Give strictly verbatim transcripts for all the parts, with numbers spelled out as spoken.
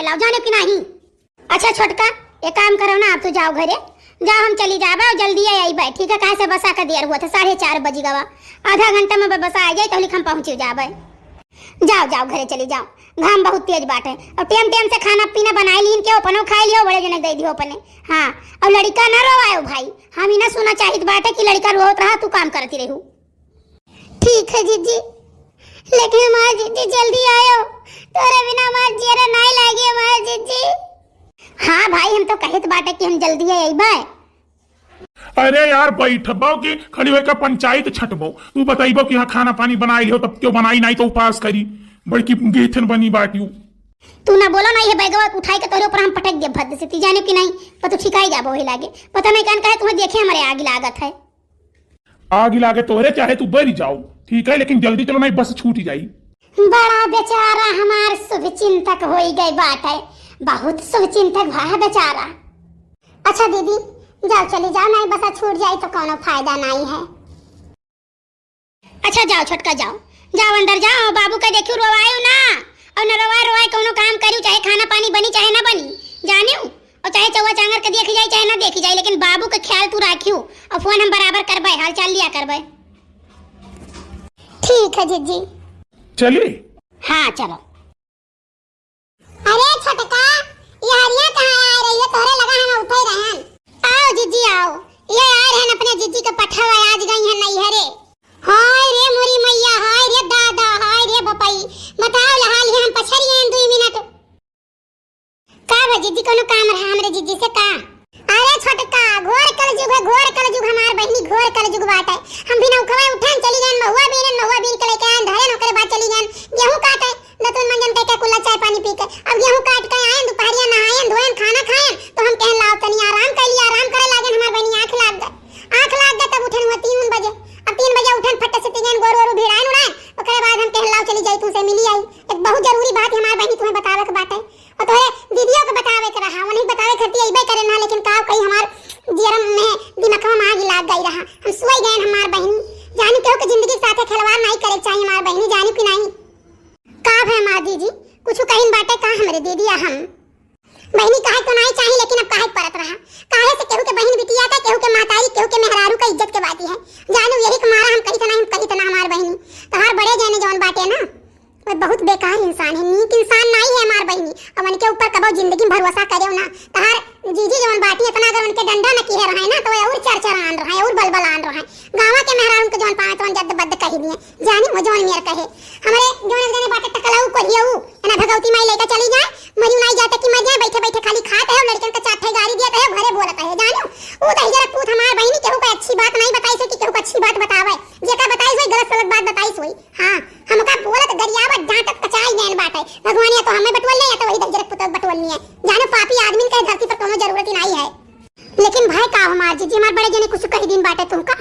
लाओ, जाने कि नाही? अच्छा छोटका, एक काम करो ना, अब तू जाओ घरे, जाओ, हम चली जाबे और जल्दी आई आईबे, ठीक है? काहे से बसा का देर हुआ था, साढ़े चार बजी गवा, आधा घंटा में बसा आ जाए तो हम पहुँच जाबे। जाओ, जाओ, घरे चली जाओ, घाम बहुत तेज बाटे। और टेम टेम से खाना पीना बनाए लीन के अपनो खाए लियो, बड़े जने के दे दियो अपने। हाँ, और लड़का ना रोवायो भाई, हम ही ना सुना चाहित बाटे कि लड़का रोवत रहा, तू काम करती रहू। ठीक है जीजी, लेकिन हमार जीजी जल्दी आयो, तोरे बिना हमार जियरा नाई लागे हमार जीजी। हाँ भाई, हम तो कहित बाटे कि हम जल्दी आइबे। अरे यार, बैठबो कि खड़ी होइके पंचायत छटबो? तू बतइबो कि हाँ, खाना पानी बनाई लियो, तब क्यों बनाई, नाई तो उपास करी। बड़की गेथन बनी बाटियो। तू ना बोलो ना, ये बैगवा उठाई के तोरे ऊपर हम पटक देब भद्द से, ती जाने कि नाई, पर तू ठिकाई जाबो वही लागे। पता नहीं कान काहे तुम्हें देखे हमारे आग लागत है। आग लागे तोहरे, चाहे तू बरी जाओ, ठीक है, लेकिन जल्दी चलो, नहीं बस छूट जाई। बड़ा बेचारा हमार शुभ चिंतक होई गए बाटे, बहुत शुभ चिंतक भा है बेचारा। अच्छा दीदी, जाओ, चली जाओ, नहीं बस छूट जाई तो कोनो फायदा नहीं है। अच्छा जाओ छोटका, जाओ, जाओ अंदर जाओ, बाबू का देखियो रोवायो ना, और न रोवाए रोवाए कोनो काम करियो, चाहे खाना पानी बनी चाहे ना बनी, जानियो। और चाहे चौवा चांगर के देखी जाई, चाहे ना देखी जाई, लेकिन बाबू के ख्याल तू राखियो। और फोन हम बराबर करबे, हाल चाल लिया करबे। ठीक है जीजी। चली। हाँ, चलो। अरे छोटका, ये हरिया कहाँ आ रही है? तोहरे लगा हम उठे रहन। आओ जीजी, आओ। ये आ रहन अपने जीजी के पठवा, आज गई है नैहरे। हाय रे मोरी मैया, हाय रे दादा, हाय रे बपई। बताओ लहाल, ये हम पछरियन दुई मिनट। का बा जीजी, कोनो काम रहा हमरे जीजी से का? अरे छोटका, घोर कलजुग है, घोर कलजुग हमार बहिनी, घोर कलजुग बाटे। हम भी नौखवा उठन चली गन, महुआ बीनन, महुआ बीन के लेके आन, धरेन, ओकरे बाद चली गन गेहूं काटे, दतुन मंजन कह के कुल्ला चाय पानी पी के। अब गेहूं काट के आयन, दुपहरिया नहायन, धोयन, खाना खायन, तो हम कहन लाओ तनी आराम कर ली, आराम करे लागन, हमार बहिनी आंख लाग गए, आंख लाग गए, तब उठन हुआ तीन बजे। अब तीन बजे उठन, फट से तीन गोरू ओरू भिड़ायन उड़ायन, ओकरे बाद हम कहन लाओ चली जाई, तुमसे मिली आई, एक बहुत जरूरी बात हमार बहिनी तुम्हें बतावे के बाटे। और तोहरे दीदियों के बतावे के रहा, उन्हीं बतावे खातिर अइबे करे ना, लेकिन का कही हमार जियरम में दिमकवा में आग लाग गई रहा। हम सोई गए हमार बहिनी, जानी केहू के जिंदगी के साथे खिलवाड़ नहीं करे के चाहिए हमार बहिनी, जानी कि नहीं? का भे हमार जीजी, कुछ कहिन बाटे का हमरे दीदी या हम? बहिनी कहे तो नहीं चाहिए, लेकिन अब कहे के परत रहा। काहे से केहू के बहिन बिटिया का, केहू के महतारी, केहू के मेहरारू का इज्जत के बात है। जानू यही के मारा हम कही थे ना, हम कही थे ना हमार बहिनी। तोहार बड़े जने जौन बाटे ना, वे बहुत बेकार इंसान है, नीक इंसान नाई है हमार बहिनी। अब उनके ऊपर कबो जिंदगी में भरोसा करेव ना। तहार जीजी जवन बाटी इतना अगर उनके डंडा न किहे रहे ना, तो वे और चरचरान रहे, और बलबलान रहे। गाँव के मेहरारून के जवन पावे तवन जद्द बद्द कही दिए। जानी वो जवन मेर कहे। हमरे जवन एक जने बाटे टकलाऊ कोढ़ियाऊ, एना भगवती माई लेके चली जाए, मरी नाई जाते कि मर जाए, बैठे बैठे खाली खात है, लड़कन का चार ठे गारी दिया है, घरे बोलत है। जानो, वो दहिजरा पूत हमार बहिनी केहू का अच्छी बात नहीं बताई से कि केहू का अच्छी बात बतावे। जेका बताई सोई गलत सलत बात बताई सोई। हाँ, हमका बोलत गरियावत डांटत कचाई गैन बाटे। भगवान या तो हमें बटोल ले या तो वही दहिजरा पूत बटोल लिए। जानो पापी आदमी के धरती पर कोनो जरूरत ही नहीं है। लेकिन भाई का हमार जीजी हमार बड़े जने कुछ कही दिन बाटे तुमका।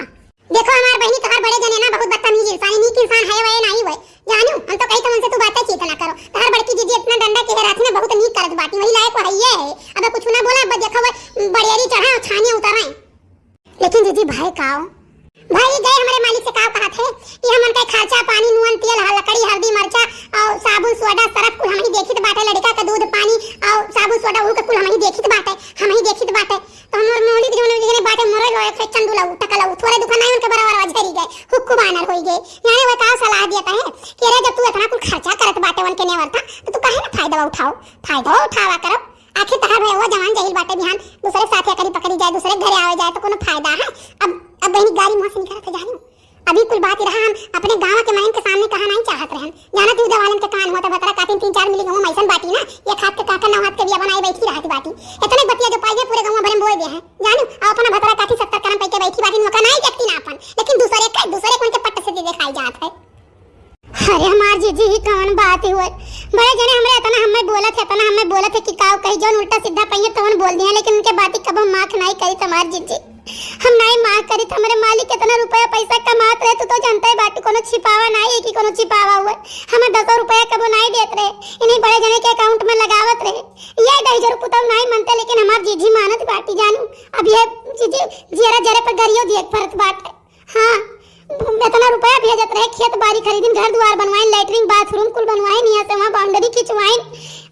देखो हमार बहिनी, तोहार बड़े जने ना बहुत बदतमीज इंसान, नीक इंसान है वह नहीं वह। जानू, हम तो कही तो उनसे तू बातें चीत ना करो। तोहार बड़की जीजी इतना डंडा के रहती ना, बहुत नीक करत बाटी, वही लायक वो है ये है। अब कुछ ना बोला, अब देखो वो बड़ेरी चढ़ा और छानिया उतरा है। लेकिन जीजी भाई काओ, भाई गए हमारे मालिक से का कहा थे कि हम उनका खर्चा पानी, नून तेल, हल-, लकड़ी, हल्दी, मरचा और साबुन, सोडा, सरफ कुल हम ही देखित बाटे, लड़का का दूध पानी और साबुन, सोडा, उनका कुल हम ही देखित बाटे, हम ही देखित बाटे। तो हमर मौलिक जौन जने बाटे मरे लोए थे चंदुला टकला, थोड़े दुकान आए उनके बराबर झरी गए, हुक्कू बानर होई गए। यानी वो का सलाह दिया है कि अरे जब तू इतना कुल खर्चा करत बाटे उनके नेवर था, तो तू काहे ना फायदा उठाओ, फायदा उठावा करो। आखिर तहार भाई वो जवान जहिल बाटे, बिहान दूसरे के साथे करी पकड़ी जाए, दूसरे के घरे आवे जाए तो कोनो फायदा है? अब, अब बहनी गारी मुंह से निकलत है जानी। अभी कुल बात रहा, हम अपने गांव के मायन के सामने कहा नहीं चाहत रहन। जाना तू देवालन के कान होता भतरा काटिन तीन चार मिली गांव में ऐसन बाटी ना, एक हाथ के काका नौ हाथ के बिया बनाए बैठी रहत बाटी। इतने बतिया जो पाइए पूरे गांव भरे में बोल दे हैं। जानू, अब अपना भतरा काटी सत्तर करम पैके बैठी बाटी, नौका नहीं देखती ना अपन, लेकिन दूसरे के, दूसरे के उनके पट्ट से दे दिखाई जात है। अरे हमार जीजी ही कौन बात हुए, बड़े जने हमरे इतना हमें बोलत है, इतना हमें बोलत है कि काव कही जौन उल्टा सीधा पहिए तवन बोल दिया, लेकिन उनके बात ही कबो माफ नहीं करी तुम्हार जीजी। हम नाई मार करी त हमरे मालिक केतना रुपया पैसा कमात रहे, तू तो जानता है बाटी, कोनो छिपावा नाई है कि कोनो छिपावा हुए। हमें दसो रुपया कबो नाई देत रहे, इन्हीं बड़े जने के अकाउंट में लगावत रहे। ये दहिजरू पुतौ नाई मनते, लेकिन हमार जीजी मानत बाटी जानू। अब ये जीजी जियरा जरे पर गरियो दिए परत बाटे। हाँ, इतना रुपया भेजत रहे, खेत बारी खरीदिन, घर दुआर बनवाइन, लैट्रिन बाथरूम कुल बनवाइन, यहाँ से वहाँ बाउंड्री खिंचवाइन,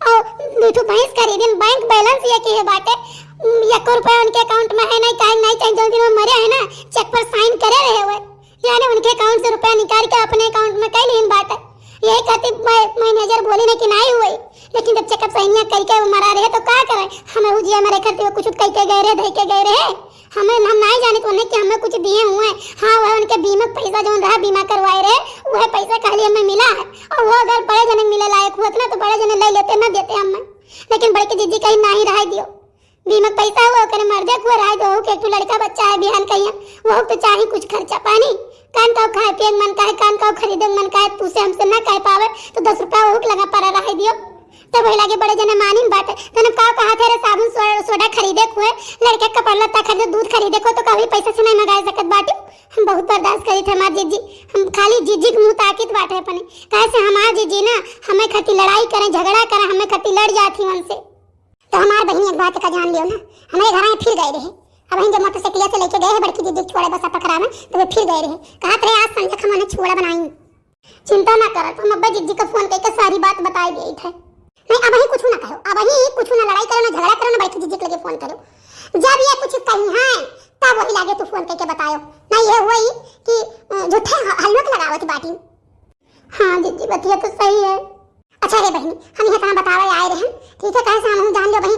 और दू ठो भैंस खरीदिन, बैंक बैलेंस ये किहे बाटे, एको रुपया उनके अकाउंट में है नहीं, काहे नहीं, चाहे जौन दिन में मरे है ना, चेक पर साइन करे रहे हुए, यानी उनके अकाउंट से रुपया निकाल के अपने अकाउंट में कई लीन बाटे। यही खातिर मैं मैनेजर बोली ना कि नहीं हुई, लेकिन जब चेकअप सही करके वो मरा रहे तो का करे? हमें उजिया मरे खातिर वो कुछ कह के गए रहे, धई के गए रहे, हमें, हम नहीं जाने तो उन्हें कि हमें कुछ दिए हुए। हाँ, वह उनके बीमा के पैसा जौन रहा, बीमा करवाए रहे, वह पैसा खाली हमें मिला है। और वो अगर बड़े जने मिले लायक हुआ ना तो बड़े जने ले लेते, ना देते हमें। लेकिन बड़की जीजी कहीं नहीं रह दियो, बीमा के पैसा हुआ ओकरे मर जाए, हुआ रह दो के एक ठो लड़का बच्चा है बिहान कहिया, वो तो चाहे कुछ खर्चा पानी, कान का खाए पिए के मन का है, कान का खरीदे के मन का है, तू से हमसे ना कह पावे तो दस रुपया वो लगा पड़ा रह दियो। तब वही लागे बड़े जने मानिन बाटे। तने का कहा थे रे, साबुन सो-, सोडा खरीदे के हुए, लड़के के कपड़ा लत्ता खरीदे, दूध खरीदे को तो कभी पैसा से नहीं मंगा सकत बाटी। हम बहुत बर्दाश्त करी थे हमार जीजी, हम खाली जीजी के मुँह ताकित बाटे अपने, काहे से हमार जीजी ना हमें खातिर लड़ाई करें, झगड़ा करें, हमें खातिर लड़ जाती उनसे। तो हमार बहिनी एक बात का जान लियो ना, हमारे घर में फिर गए रहे। अब हम जब मोटरसाइकिल से लेके गए हैं बड़की जीजी के छोड़े बस पकड़ा में, तो वे फिर गए रहे। कहा थे आज संजय हम उन्हें छोड़ा बनाई। चिंता ना करत, हम अब्बा जीजी का फोन करके सारी बात बताई गई थे। नहीं, अब ही कुछ ना कहो, अब ही कुछ ना लड़ाई करो, ना झगड़ा करो, ना बड़की जीजी के लगे फोन करो। जब ये कुछ कही हैं, तब वही लागे तू फोन करके बतायो। नहीं, ये हुई कि, अ, झूठे ह-, हलवा के लगावत बाटी। हाँ जीजी, बतिया तो सही है। अच्छा रे बहिनी, हम इहे तना बतावे आए रहे, ठीक है, काहे से हम जान लो बहिन,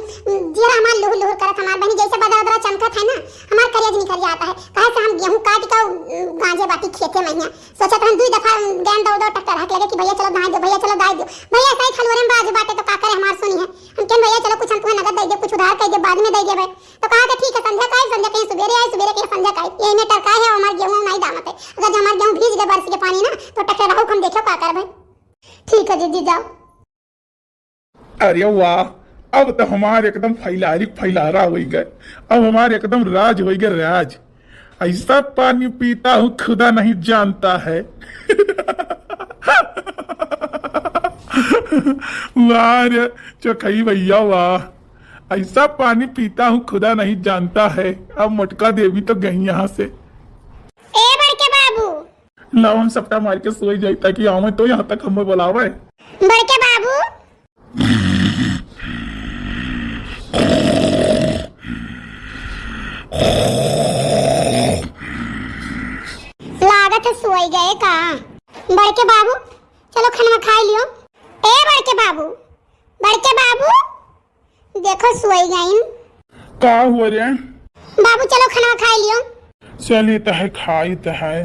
जियरा हमार लुहुर लुहुर करत हमार बहिनी, जैसे बदरा बदरा चमकत है ना, हमार करेज निकल जाता है। काहे से हम गेहूं काट के, उम, गांजे बाटी खेते में हिया। सोचत रहन दुई दफा, उम, गैन दौड़ दौड़ ट्रैक्टर हक लगे कि भैया चलो दाई दो, भैया चलो दाई दो। भैया सही खलवरे में बाज बाटे तो का करे हमार सुनी है। हम कहन भैया चलो कुछ हम तुम्हें नगद दे दे, कुछ उधार कर दे, बाद में दे देबे। तो कहा था ठीक है संध्या का आई, संध्या कहीं सुबेरे आई, सुबेरे कहीं संध्या का आई। यही में टरका है, हमार गेहूं नहीं दामत है। अगर जो हमार गेहूं भीज गए बारिश के पानी ना, तो ट्रैक्टर हम देखो का करबे। ठीक है जीजी, जाओ। अरे वाह, अब तो हमार एकदम फैलारी फैलारा होइ गए, अब हमार एकदम राज होइ गए, राज। ऐसा पानी पीता हूँ खुदा नहीं जानता है। वाह रे चोखई भैया वाह, ऐसा पानी पीता हूँ खुदा नहीं जानता है। अब मोटका देवी तो गई यहाँ से। ए बड़के बाबू, लाओ हम सपटा मार के सोई जाई, ताकि आवे तो यहाँ तक हमें बुलावे। बड़के बाबू। लागत है सोई गए का? बड़के बाबू, चलो खाना खाई लियो। ए बड़के बाबू, बड़के बाबू। देखो, सोई गईन। का हुआ रे? बाबू, चलो खाना खाई लियो। चली त है, खाई त है।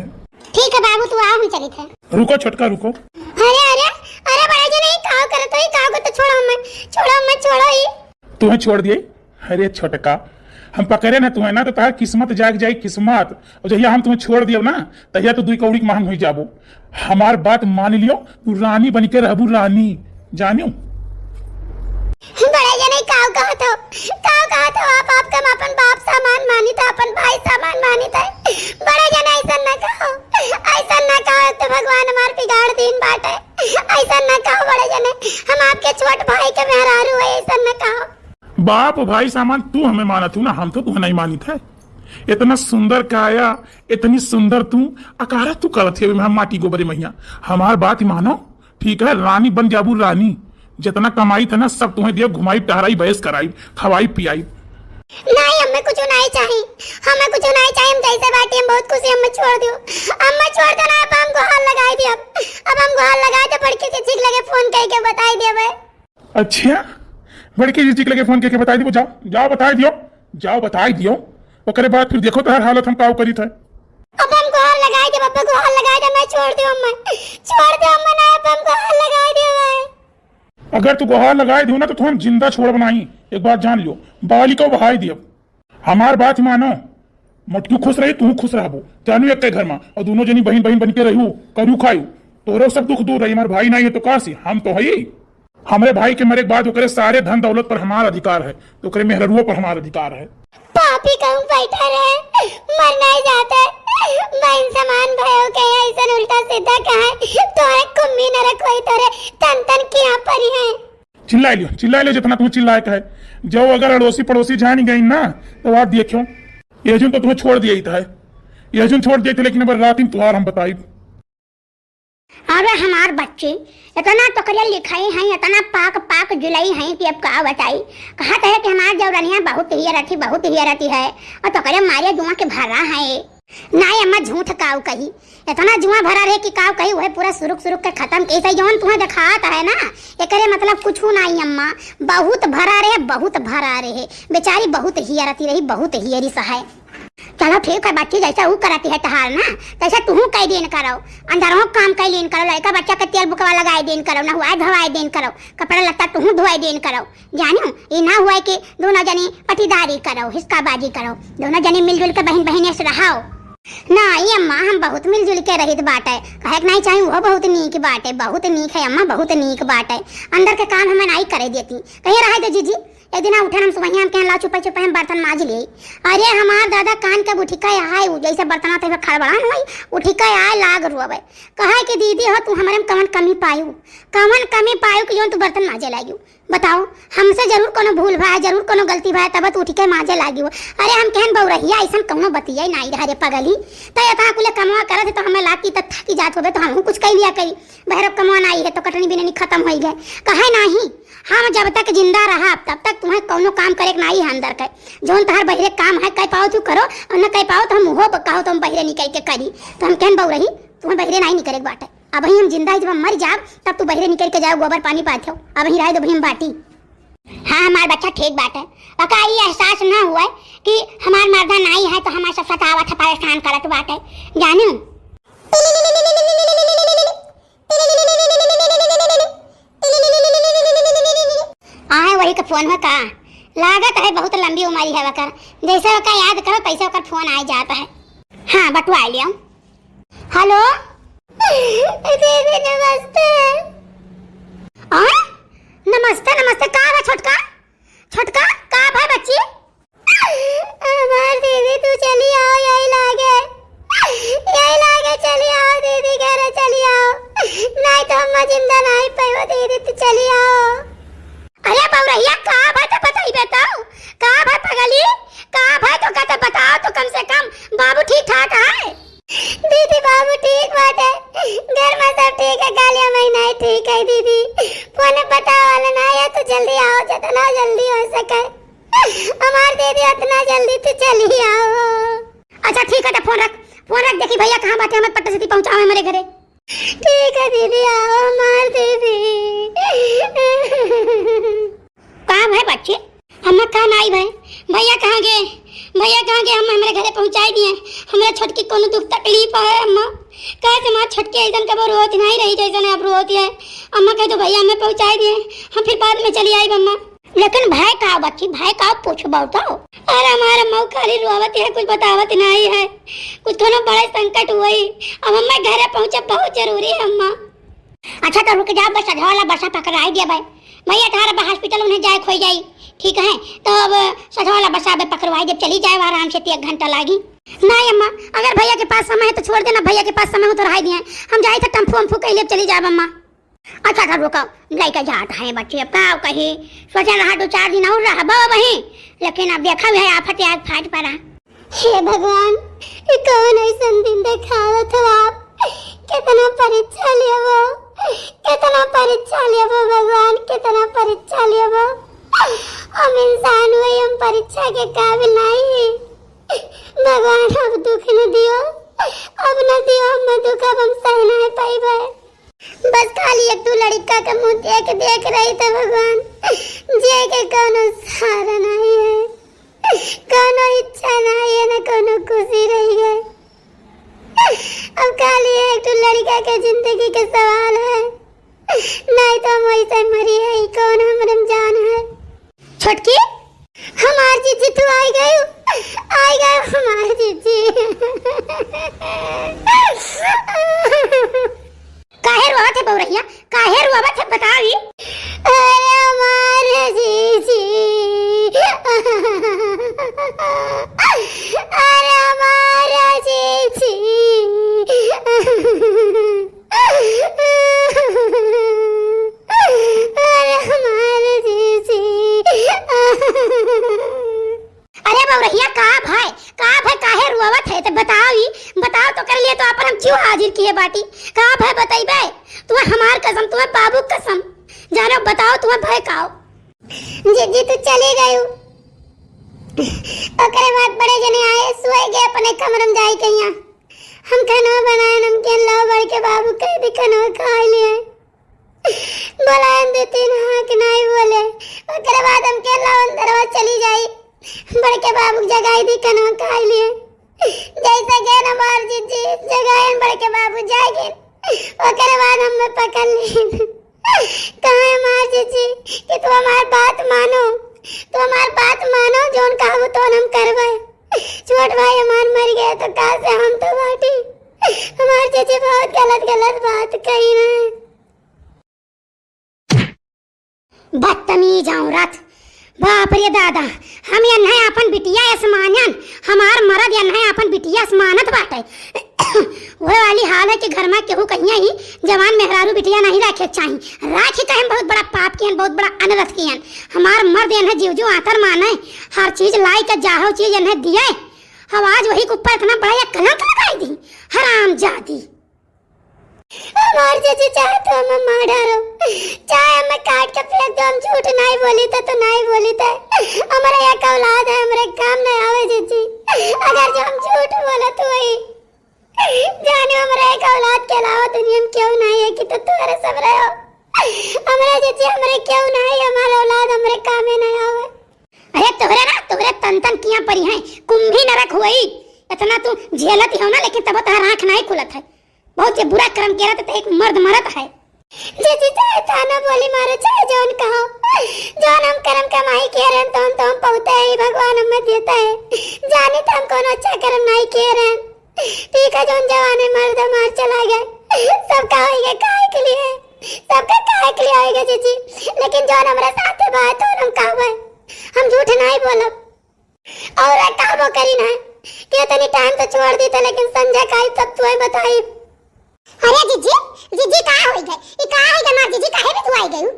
ठीक है बाबू, तू आओ, हम चली थे। रुको छोटका, रुको। अरे, अरे, अरे, बड़े जने, ई का करत हो, ई का करत, छोड़ो मत, छोड़ो मत, छोड़ो ई। तुम्हें छोड़ दिए? अरे छोटका, हम पकड़े ना तुम्हें ना, तो तार किस्मत जाग जाई, किस्मत। और जहिया हम तुम्हें छोड़ दियो ना, तहिया तो दुई कौड़ी के महंग हुई जाबो। हमार बात मान लियो, तू रानी बन के रहबू, रानी, जानियो। बड़े जने काव कहत हो, काव कहत हो आप, आपका हम अपन बाप समान मानित है, अपन भाई समान मानित है। बड़े जने ऐसा ना कहो, ऐसा ना कहो, तो भगवान हमार बिगाड़ दीन बाटे। ऐसा ना कहो बड़े जने, हम आपके छोट भाई के मेहरारू है, ऐसा ना कहो। बाप भाई समान तू हमें मानत हूँ ना, हम तो तुम्हें नहीं मानित है। इतना सुंदर काया, इतनी सुंदर तू, अकारा तू करत है, हम माटी गोबरे मैया। हमार बात मानो, ठीक है, रानी बन जाबू रानी। जितना कमाई था ना, सब तुम्हें दिया, घुमाई टहराई, बहस कराई, खवाई पियाई। नहीं, हमें कुछ नहीं चाहिए, हमें कुछ नहीं चाहिए, हम जैसे बाटी हम बहुत खुशी, हमें छोड़ दियो, हमें छोड़ दो ना, अब हम गुहार लगाई दियो, अब हम गुहार लगाई दियो, बड़की जीजी के लगे फोन करके बताई दियो भाई। अच्छा, बड़की जीजी के लगे फोन करके बताई दियो, जाओ, जाओ बताई दियो, जाओ बताई दियो, ओकरे बाद फिर देखो तोहर हालत हम काव करी थे। अब हम गुहार लगाई दियो, अब गुहार लगाई दियो, मैं छोड़ दियो, अम्मा, छोड़ दियो, अम्मा, ना, अब हम गुहार लगाई दियो भाई। अगर तू गुहार लगाई दियो ना, तो तुम जिंदा छोड़ब नहीं, एक बात जान लियो, बालिका बहाई दियो। हमार बात मानो, मोटकू खुश रही, तू खुश रहबो, जानू एक घर में, और दोनों जनी बहन बहन बन के रहू, करू खायू, तोरो सब दुख दूर रही। हमार भाई नहीं है तो का सी, हम तो है ही। हमरे भाई के मरे के बाद ओकरे सारे धन दौलत पर हमार अधिकार है, तो ओकरे मेहररुओ पर हमार अधिकार है। पापी कहूँ बैठा रहे, मर नहीं जाते, बहन समान भयो के ऐसन उल्टा सीधा कहे, तोरे कुम्मी नरक होई, तोरे तन तन किया परी है। चिल्लाए लियो, चिल्लाए लियो, जितना तुम्हें चिल्लाए का है। जो अगर अड़ोसी पड़ोसी जान गई ना, तो आप देखो, ये जो तो तुम्हें छोड़ दिया ही था। यह जन छोड़ देते, लेकिन अब रातिन तुहार हम बताई। अरे हमार बच्ची, इतना तोकरे लिखाई हैं, इतना पाक पाक जुलई हैं कि अब का बताई। कहत है कि हमार देवरनिया बहुत हियरती, बहुत हियरती है, और तोकरे मारे जुआ के भरा है। नाई अम्मा, झूठ काव कही, इतना जुआ भरा रहे कि काव कही, वह पूरा सुरुक सुरुक के खत्म कइसे जौन तुम्हें देखात है ना, एकरे मतलब कुछ नाई अम्मा, बहुत भरा रहे, बहुत भरा रहे। बेचारी बहुत हियरती रही, बहुत हियरी सहाय। चलो ठीक है बच्ची, जैसे ऊ करती है तहार ना, तैसे तुहू कई दिन करो, अंदरहो काम कई दिन करो, लड़का बच्चा के तेल बुकवा लगाई दिन करो, नहवाई धोवाई दिन करो, कपड़ा लत्ता तुहू धोवाई दिन करो। जानो, ई ना हुआ कि दोनों जनी पटीदारी करो, हिसकाबाजी करो, दोनों जनी मिलजुल के बहिन बहिने से रहो। नाई अम्मा, हम बहुत मिलजुल के रहित बाटे, कहे के नाई चाही, वो बहुत नीक बाटे, बहुत नीक है अम्मा, बहुत नीक बाटे। अंदर के काम हमें नाई करे देती, कहीं रहे दे जीजी। एक दिन उठे हम सुबहिया, हम कहें, "ला चुपे चुपे हम बर्तन माज लिए।" अरे हमार दादा कान के उठिका आए, उ जैसे बर्तन आते हुए खड़बड़ान हुई, उठिका आए लाग रोवे। कहे कि, "दीदी हो, तू हमरे में कवन कमी पायू, कवन कमी पायू कि जौन तू बर्तन माजे लागियो? बताओ, हमसे जरूर कोनो भूल भा है, जरूर कोनो गलती भा है, तब तू उठिके माजे लागियो।" अरे हम कहें, "बउरहिया, ऐसन कौनो बतिया नाई रहा रे पगली, तो इतना कुले कमवा करत है तो हमें लाग की तब थकी जात होबे तो हमहू कुछ कई लिया करी, बहरब कमवा नाई है तो कटनी बिननी खत्म होई गए।" कहे, "नाहीं, हम जब तक जिंदा रहब, तब तक तुम्हें कौनो काम करे के नाई है अंदर के। जौन तहर बहिरे काम है, कह पाओ तू करो, और न कह पाओ तो हम उहो ब-, कहो तो हम बहिरे निकल के करी।" तो हम कहन, "बउरही, तुम्हें बहिरे नाई निकरे के बाटे। अबहीं हम जिंदा ही, जब हम मर जाब, तब तू बहिरे निकल के जाओ, गोबर पानी पाथ्यो। अबहीं रहे दो, अबहीं हम बाटी।" हाँ, हमार बच्चा ठीक बाटे। ओका ई एहसास न हुए कि हमार मर्दा नाई है, तो हमार सब सतावत है, परेशान करत बाटे। जानियो? आए वही का फोन है का? लागत है बहुत लंबी उमरी है वकर। जैसे ओका याद करो, तैसे ओका फोन आए जात है। हाँ, बटुआ लियो। हेलो। दीदी, नमस्ते। आ? नमस्ते, नमस्ते। का बा छोटका? छोटका, का भा बच्ची? हमार दीदी, तू चली आओ, यही लागे, यही लागे, चली आओ दीदी, घरे चली आओ, नाहीं तो हम जिंदा नाहीं पाइबो दीदी, तू चली आओ। अरे बउरहिया, का भा तो बताई बताओ, का भा पगली, का भा तो का तो बताओ तो कम से कम, बाबू ठीक ठाक है? दीदी, बाबू ठीक बाटे, घर में सब ठीक है, खाली हम ही नहीं ठीक है दीदी। फोन बतावे वाला ना है, तो जल्दी आओ, जितना जल्दी हो सके। हमार दीदी, उतना जल्दी तू चली आओ। अच्छा ठीक है, तो फोन रख, फोन रख, देखी भैया कहाँ बाटे, हमें पट्टा सीधी पहुँचावे हमारे घरे। ठीक है दीदी, आओ हमार दीदी। का भा बच्ची? अम्मा, का नाई भा? भैया कहाँ गए? भैया कहाँ गए? हम हमरे घरे पहुँचाई दिए। हमरे छोटकी कोनो दुख तकलीफ है अम्मा? कहे से हमार छोटकी ऐसन कबो रोत नहीं रही जैसन अब रोत है। अम्मा कह दो भैया हमें पहुँचाई दिए, हम फिर बाद में चली आई अम्मा। लेकिन भय का बच्ची, भय का पूछबो तो? अरे हमार अम्मा खाली रोवत है, कुछ बतावत नहीं है। कुछ कोनो बड़े संकट हुई, अब हमें घरे पहुँचे बहुत जरूरी है अम्मा। अच्छा, तो रुक जा, बस सझवा वाला बसा पकड़ाई देबे। भैया, तोहरा बा hospital उन्हें जाए खोई जाई, ठीक है? तो अब सझवा वाला बसा बे पकड़वाई देब, चली जाए आराम से, तो एक घंटा लागी। नहीं अम्मा, अगर भैया के पास समय है तो छोड़ देना, भैया के पास समय हो तो रहाई दिए, हम जाई थे टेम्पू वम्पू कह लेब, चली जाए अम्मा। अच्छा, तो रुको, लइका जात है बच्ची, अब का कही, सोचे रहा दो चार दिन और रहबो वहीं, लेकिन अब देखा है आफत आज फाट पड़ा। हे भगवान, ई कौन ऐसन दिन देखावत हो आप? केतना परीक्षा लेबो, केतना परीक्षा लेबो भगवान, केतना परीक्षा लेबो। हम इंसान हुए, हम परीक्षा के काबिल नहीं। भगवान, अब दुख न दियो, अब न दियो हम दुख, अब हम सह नहीं पाइबे। बस खाली एक ठो लड़का के मुँह देख देख रही तो भगवान, जिए के कौनो सहारा नहीं है। कौनो इच्छा ना है, ना कौनो खुशी रही है। अब खाली एक ठो लड़का के जिंदगी के सवाल है, नहीं तो हम वैसे मरी है, कौन हमरे में जान है। छोटकी, हमार जीजी तू आई गयू, आई गयू हमार जीजी। काहे रोवत है बउरहिया? काहे रोवत है बतावी? अरे हमार जीजी। अरे हमार जीजी। अरे हमार जीजी। अरे बउरहिया, का भय, का भय, काहे रोवत है? तो बताओ ई, क्यों हाजिर किहे बाटी? का भय बतइबे? तुम्हें हमार कसम, तुम्हें बाबू कसम। जानो बताओ, तुम्हें भय काओ? जीजी, तू चली गयू। ओकरे बाद बड़े जने आए, सोए गए अपने कमरे में जाई के हियां। हम खाना बनाए, नमकीन लाओ, बड़के बाबू कह दी खाना खा लिए। बोलायन दू तीन हाँक नाई बोले। ओकरे बाद हम के लाओ अंदरवा चली जाई। बड़के बाबू के जगाई दी खाना खा लिए। जैसे गए हमार जीजी, जगायन बड़के बाबू जागे। ओकरे बाद हमें पकड़ ली। कहे हमार जीजी कि तू हमार बात मानो, तू हमार बात मानो, जौन कहबू तौन हम करबे। छोट भाई हमार मर गया तो का से हम तो बाटी। हमार जीजी बहुत गलत गलत बात कही रहे। बदतमीज औरत, बाप रे दादा, हम एन्हे आपन बिटिया अस मानन, हमार मरद एन्हे आपन बिटिया अस मानत बाटे। वह वाली हाल है कि घर में केहू कहिया ही जवान मेहरारू बिटिया नहीं राखे के चाही। राखे काहे, हम बहुत बड़ा पाप कियन, बहुत बड़ा अनरथ कियन। हमार मर्द एन्हे जीव जीव आतर माने, हर चीज लाई के जाहो चीज एन्हे दिए। अब आज वही के ऊपर इतना बड़ा ये कलंक लगाई दी, हरामजादी। हमार जीजी चाहे तो हमें मार डारो, चाहे हमें काट के फेंक दो, हम झूठ नहीं बोली थे तो नहीं बोली थे। हमारा एक औलाद है, हमारे काम नहीं आवे जीजी। अगर जो हम झूठ बोलत हुई, जाने हमारे एक औलाद के अलावा दुनिया में क्यों नहीं है कि तो तुम्हारे सब रहे हो। हमारे जीजी, हमारे क्यों नहीं, हमारे औलाद हमारे कामे नहीं आवे। अरे तोहरे ना, तोहरे तन तन किया परी हैं, कुंभी नरक हुई। इतना तू झेलत ही हो ना, लेकिन तब तोहर आँख नहीं खुलत है। बहुत जे बुरा कर्म किया रहता तो एक मर्द मरत है। जीजी, चाहे ताना बोली मारो, चाहे जौन कहो, जौन हम कर्म कमाई किए रहन, तौन तो हम पौते हैं, भगवान हमें देता है। जानी तो हम कौन अच्छा कर्म नहीं किए रहन। ठीक है, जौन जवाने मर्द हमार चला गए, सबका होइगे काहे के लिए, सबका काहे के लिए होइगे जीजी, लेकिन जौन हमरा साथे बा, तो हम कहबे, हम झूठ नहीं बोलब। और कहबो करी ना कि तनी टाइम से छोड़ दी था, लेकिन संझा का आई तब तुम्हें बताई। अरे जीजी, जीजी का होइगे, ई का होइगे हमार जीजी, काहे भी धुआई गई?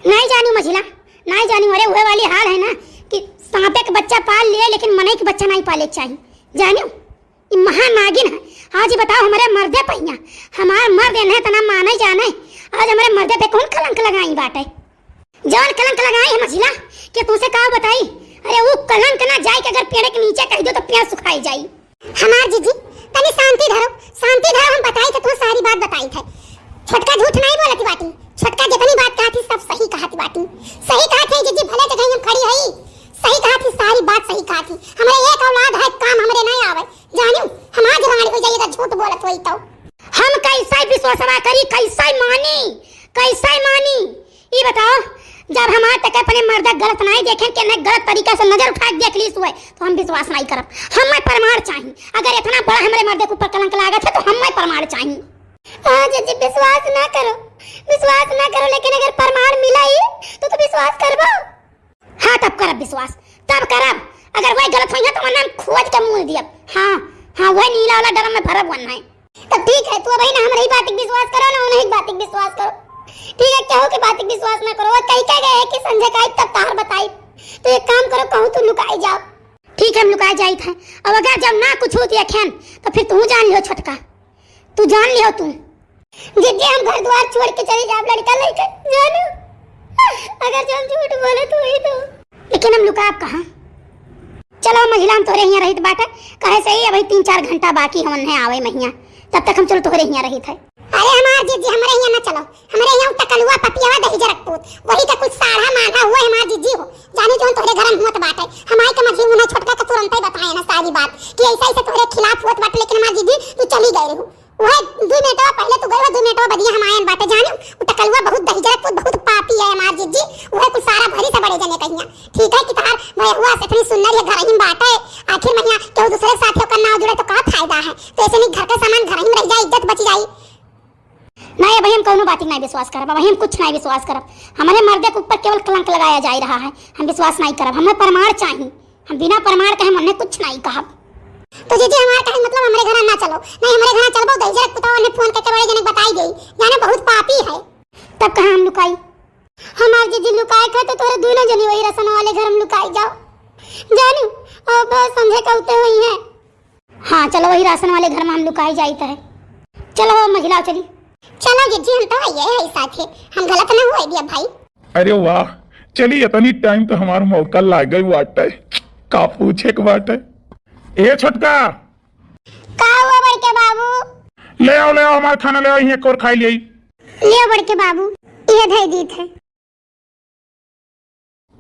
नहीं जानी मझिला, नहीं जानी। अरे वह वाली हाल है ना कि सांपे के बच्चा पाल लिए, लेकिन मनई के बच्चा नहीं पाले के चाही, जानियो। ई महानागिन है। आज ही बताओ, हमारे मर्दे पहिया, हमार मर्द एन्हे तना माने जाने, आज हमारे मर्दे पे कौन कलंक लगाई बाटे? जौन कलंक लगाई है मझिला, के तुमसे का बताई? अरे वो कलंक ना जाए कि अगर पेड़ के नीचे कह दो तो पेड़ सुखाई जाई। हमार जीजी, तनी शांति धरो, शांति धरो, हम बताई थे, तुम्हें सारी बात बताई थे। छोटका झूठ नहीं बोलती बाटी, छोटका जितनी बात कहा थी सब सही कहा थी बाटी, सही कहा थी जीजी, भले जगह हम खड़ी हई, सही कहा थी, सारी बात सही कहा थी। हमारे एक औलाद है, काम हमरे नहीं आवे, जानियो, हमार जबान हो जाइए तो झूठ बोलत होई तो। हम कैसे विश्वासवा करी, कैसे मानी, कैसे मानी? ई बताओ, जब हमार तक अपने मर्दा गलत नहीं देखे, कि नहीं गलत तरीका से नजर उठा के देख ली हुए, तो हम विश्वास नहीं करब। हमें प्रमाण चाहिए। अगर इतना बड़ा हमारे मर्दे के ऊपर कलंक लागत है, तो हमें प्रमाण चाहिए। हाँ जीजी, विश्वास ना करो, विश्वास ना करो, लेकिन अगर प्रमाण मिला ही, तो, तो विश्वास करबो। हाँ, तब करब विश्वास, तब करब। अगर वही गलत होई है, तो वरना हम खोज के मुँह दियब। हाँ, हाँ, वही नीला वाला ड्रम में भरब, वरना है। तो ठीक है, तू अब ही ना हमारे ही बात के विश्वास करो, ना उन्हें ही बात के विश्वास करो। ठीक है, केहू के बात के विश्वास ना करो। वो कही कह गए हैं कि संझा का आई तब तार बताई। तो एक काम करो, कहूँ तू लुकाई जाओ। ठीक है, हम लुकाई जाइत है। अब अगर जब ना कुछ होती अखियन, तो फिर तू जान लियो छोटका, तू जान लियो तू। जीजी, हम घर द्वार छोड़ के चली जाब, लड़का लेके, जानो। अगर जो हम झूठ बोलत होई तो। लेकिन हम लुकाब कहाँ? चलो, मझिला हम तोहरे हियाँ रहित बाटे, कहे से ही अबही तीन चार घंटा बाकी हमन है आवे महिया, तब तक हम चलो तोहरे हियाँ रहित है। अरे हमार जीजी, हमरे हियाँ ना चलो, हमरे हियाँ उ टकलुआ पपियावा दहिजरक पूत, वही के कुछ साढ़ा माढ़ा हुआ हमार जीजी हो, जानी जौन तोहरे घर में हुआ बाटे, हमाई के मझिला उन्हें छोटका के तुरंते बताए ना सारी बात कि ऐसा ऐसा तोहरे खिलाफ हुआ बाटे, लेकिन हमार जीजी तू चली गई रहू। वह दू मिनटवा पहले तू गई, वह दू मिनटवा बदिया हम आयन बाटे, जानियो, उ टकलुआ बहुत दहिजरक पूत, बहुत पापी है हमार जीजी, वह कुछ सारा भरी से बड़े जने कहिया। ठीक है कि तार भैया से इतनी सुंदर ये घर ही बाटे, आखिर महिया केहू दूसरे के साथ ओकर नाव जुड़े तो का फायदा है? तो ऐसे नहीं घर के सामान घर ही में रह जाए, इज्जत बच जाई। नहीं, अबही हम कौनो बात नहीं विश्वास करब, अबही हम कुछ नहीं विश्वास करब। हमारे मर्दे के ऊपर केवल कलंक लगाया जा रहा है, हम विश्वास नहीं करब, हमें प्रमाण चाहिए। हम बिना प्रमाण के हम उन्हें कुछ नहीं कहब। तो जीजी, हमार कहे मतलब हमरे घर ना चलो, नहीं हमरे घर चलबो, दहिजरक पुतवा उन्हें फोन करके बड़े जने बताई देई, जाने बहुत पापी है। तब कहाँ हम लुकाई? हमार जीजी लुकाए के तो तोरे दोनों जनी वही राशन वाले घर में लुकाई जाओ, जानी, और बहुत समझे कहते हुई हैं। हाँ, चलो वही राशन वाले घर में हम लुकाई जाइत है। चलो हो, मझिलाओ चली। चलो जिज्जी, हम तो आइए है साथे, हम गलत ना हुए दिया भाई। अरे वाह, चली इतनी टाइम तो हमार मौका लागे बाटे, का पूछे के बाटे। ए छोटका, का हुआ बड़के बाबू? ले आओ, ले आओ, हमार खाना ले आओ, यहीं एक और खाई ले। ले आओ बड़के बाबू, ये धई दीत है।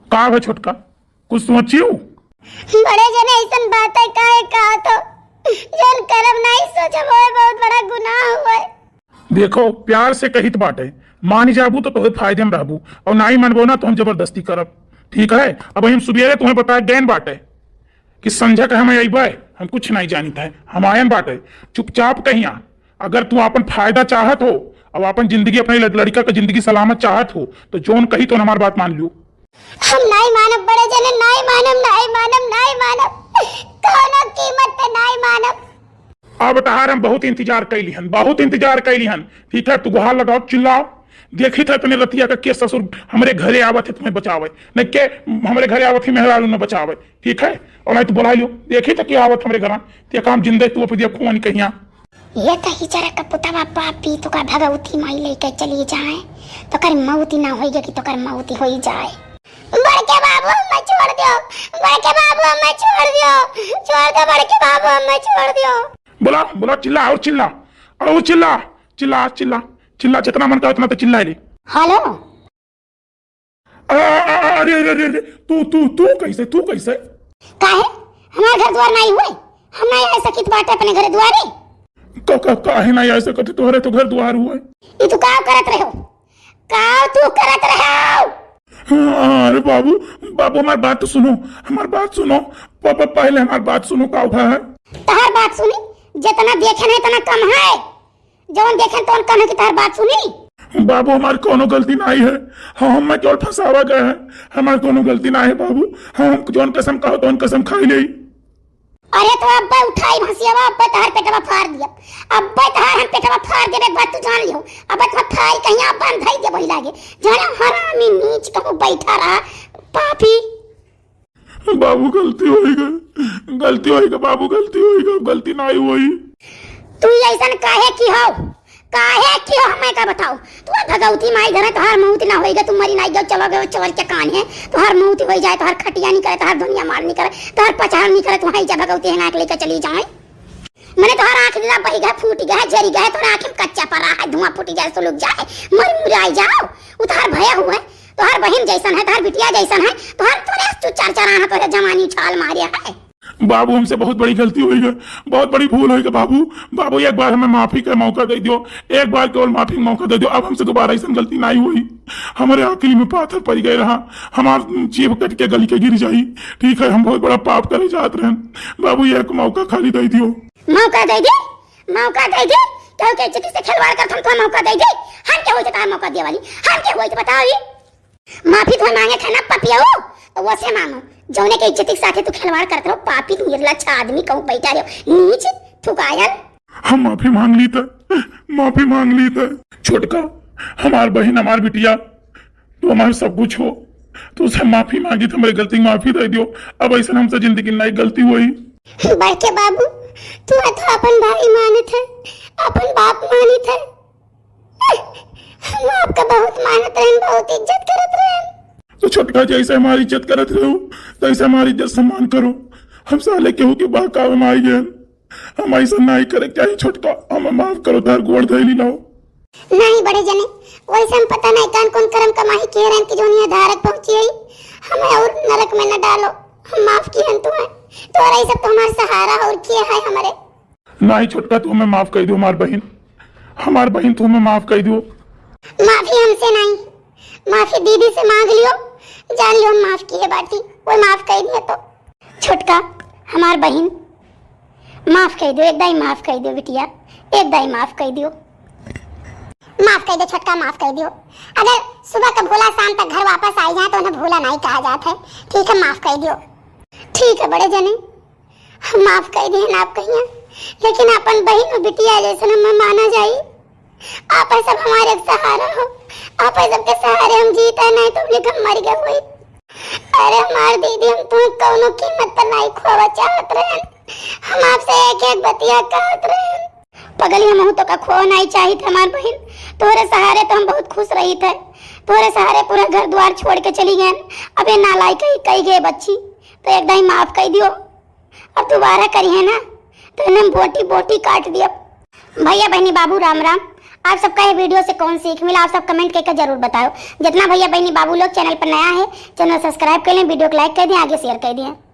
का है छोटका, कुछ सोचियो? बड़े जने ऐसन बात है काहे कहा तो, जौन करब नहीं सोचब होए बहुत बड़ा गुनाह हुए। देखो, प्यार से कहित बाटे, मानी जाबू तो तोहे फायदे में रहबू, और नाई मानबो ना तो हम जबरदस्ती करब। ठीक है, अब हम सुबेरे तुम्हें बताए गैन बाटे कि संझा के हमें अइबे, हम कुछ नहीं जानित है, हम आयन बाटे, चुपचाप कहिया। अगर तू आपन फायदा चाहत हो, अब आपन जिंदगी, अपने लड़-, लड़का के जिंदगी सलामत चाहत हो, तो जौन कही तो हमार बात मान लियो। हम नाई मानब बड़े जने, नाई मानब, नाई मानब, नाई मानब, कौनो कीमत पे नाई मानब। अब तहार हम बहुत इंतजार कैली हन, बहुत इंतजार कैली हन। ठीक है, तू गुहार लगाओ, चिल्लाओ, देखी था अपने रतिया का के ससुर हमरे घरे आवत है तुम्हें बचावे, नहीं के हमरे घरे आवत है मेहरारू न बचावे। ठीक है, और नहीं तो बुला लियो, देखी था के आवत हमरे घर, ते काम जिंदे तू अपने खून कहिया। ये तो हिचरा का पुतवा पापी, तोकर भगवती माई लेके चली जाए, तोकर मौत ही ना होइगे कि तोकर मौत ही होई जाए। बड़के बाबू, हमें छोड़ दियो, बड़के बाबू, हमें छोड़ दियो, छोड़ दो बड़के बाबू, हमें छोड़ दियो। बोला, बोला, चिल्ला और चिल्ला, और चिल्ला, चिल्ला, चिल्ला, चिल्ला, जितना मन करे उतना तो चिल्ला ले। हेलो। आ, आ, आ, अरे, अरे, अरे, अरे, तू, तू, तू कैसे, तू कैसे? काहे? हमार घर द्वार नहीं हुए? हम नहीं आ सकित बाटे अपने घर द्वारे? का, का, काहे नहीं आ सकत? तोहरे तो घर द्वार हुए। ई तू का करत रहो? का तू करत रहो? हाँ, अरे बाबू, बाबू, हमार बात तो सुनो, हमार बात सुनो। पापा, पहले हमार बात सुनो, का हुआ है? तहार बात सुनी, जितना देखे नहीं, इतना कम है। जवन देखेन तवन कम है कि तहार बात सुनी। बाबू, हमार कौनो गलती नाई है। हाँ, हम केवल फंसावा गए हैं। हमार कौनो गलती नाई है बाबू। हाँ, हम जौन कसम कहो तौन कसम खाई लेई। अरे तो अब्बे उठाई भसियावा, अब्बे तहार पेटवा फाड़ दिया। अब्बे तहार हम पेटवा फाड़ देबे, एक बात तू जान लियो। अब्बे तहार फाड़ कहीं अब्बे हम धई देबो लागे। जाने हरामी नीच कहूँ बैठा रहा, पापी। बाबू, गलती होई गए, गलती होई गए बाबू, गलती होई गए, अब गलती नाई होई। तू ऐसन काहे की हो? काहे की हो, हमें का बताओ? तू भगवती माई घरे तोहार मौत ना होई गए, तू मरी नाई गए, चलो गए चोर के कान है, तोहार मौत होई जाए, तोहार खटिया नहीं करे, तोहार दुनिया माल नहीं करे, तोहार पचहर नहीं करे, तू है जा भगवती है नाक लेके चली जाए। मने तोहार आँख लीला बही गए, फूट गए, जरी गए, तोहार आँख में कच्चा पड़ा है, धुआं फूटी जाए, सुलुक जाए, मर मुराई जाओ, उ तोहार भय हुए, तोहार बहिन जैसन है, तोहार बिटिया जैसन है, तोहार तोरे चु-, चार चार आना तोरे जवानी उछाल मारे है। बाबू, हमसे बहुत बड़ी गलती होई गई, बहुत बड़ी भूल होई गई बाबू। बाबू, एक बार हमें माफी का मौका दे दियो, एक बार केवल माफी का मौका दे दियो, अब हमसे दोबारा ऐसन गलती नाई होई। हमारे आखिरी में पाथर पड़ गए रहा, हमार जीभ कट के गल के गिर जाई। ठीक है, हम बहुत बड़ा पाप करे जात रहन बाबू, एक मौका खाली दे दियो। मौका दे दे, मौका दे दे, केहू के इज्जत से खिलवाड़ करत हम तो मौका दे दे। हम के होई तो तार मौका दे वाली, हम के होई तो बताओ ये। माफी तो मांगे था ना पपियाऊ, तो वैसे मांगो, जौने के इज्जत के साथे तू खिलवाड़ करत रहो, पापी निर्लज्ज आदमी कहूँ बैठा रहो, नीच थुकायल। हम माफी मांग ली था, माफी मांग ली था। छोटका, हमार बहिन, हमार बिटिया, तू हमार सब कुछ हो, तू उसे माफी मांगी, तू हमारी गलती की माफी दे दियो। अब ऐसा हमसे जिंदगी में नहीं गलती हुई। बड़के बाबू, तू तो अपन भाई मानत है, अपन बाप मानत है। हम आपका बहुत मानत रहन, बहुत इज्जत करत रहन। तो छोटका, जैसे हमारी इज्जत करत रहो, तैसे हमारी इज्जत सम्मान करो। हम साले केहू के बहकावे में आई गए। हम ऐसा नहीं करे के चाहिए छोटका, हमें माफ करो, तार गोड़ धैली लाओ। नहीं बड़े जने, वैसे हम पता नहीं कौन कौन कर्म कमाई किए रहन कि जोन ये धारक पहुंची है। हमें और नरक में न डालो, हम माफ किए हैं तुम्हें। तोरा ही सब तो हमारा सहारा और किए है हमारे। नहीं छोटका, तू हमें माफ कर दो, हमार बहिन, हमार बहिन, तू हमें माफ कर दो। माफी हमसे नहीं, माफी दीदी से मांग लियो, जान लियो हम माफ किए बाटी, वो माफ कर दिए तो। छोटका, हमार बहिन, माफ कर दियो, एक दाई माफ कर दियो बिटिया, एक दाई माफ कर दियो। माफ कर दियो छोटका, माफ कर दियो। अगर सुबह का भोला शाम तक घर वापस आई जाए तो उन्हें भोला नहीं कहा जाता है। ठीक है, माफ कर दियो। ठीक है बड़े जने, हम माफ कर दिए ना आप कहिया, लेकिन अपन बहिन और बिटिया जैसे हमें माना जाई। आप ही सब हमारे एक सहारा हो, आप ही सबके सहारे हम जीते हैं, नहीं तो हम मर गए हुई। अरे हमार दीदी, हम तुम्हें कौनो कीमत पर नहीं खोवा चाहत रहन, हम आपसे एक एक बतिया कहत रहन। पगली, हमहू तोका खोआ नाहीं चाहित है हमार बहिन। तोहरे सहारे तो हम बहुत खुश रहित है, तोहरे सहारे पूरा घर द्वार छोड़ के चली गए। अब ये नालायक कही, कही गए बच्ची, तो एक दाई माफ कही दियो। अब दोबारा करिहे ना तो इन्हें बोटी बोटी काट दिया। भैया बहनी बाबू राम राम। आप सबका ये video से कौन सीख मिला, आप सब comment करके जरूर बताओ। जितना भैया बहनी बाबू लोग channel पर नया है, channel subscribe कर लें, video को like कर दें, आगे share कर दें।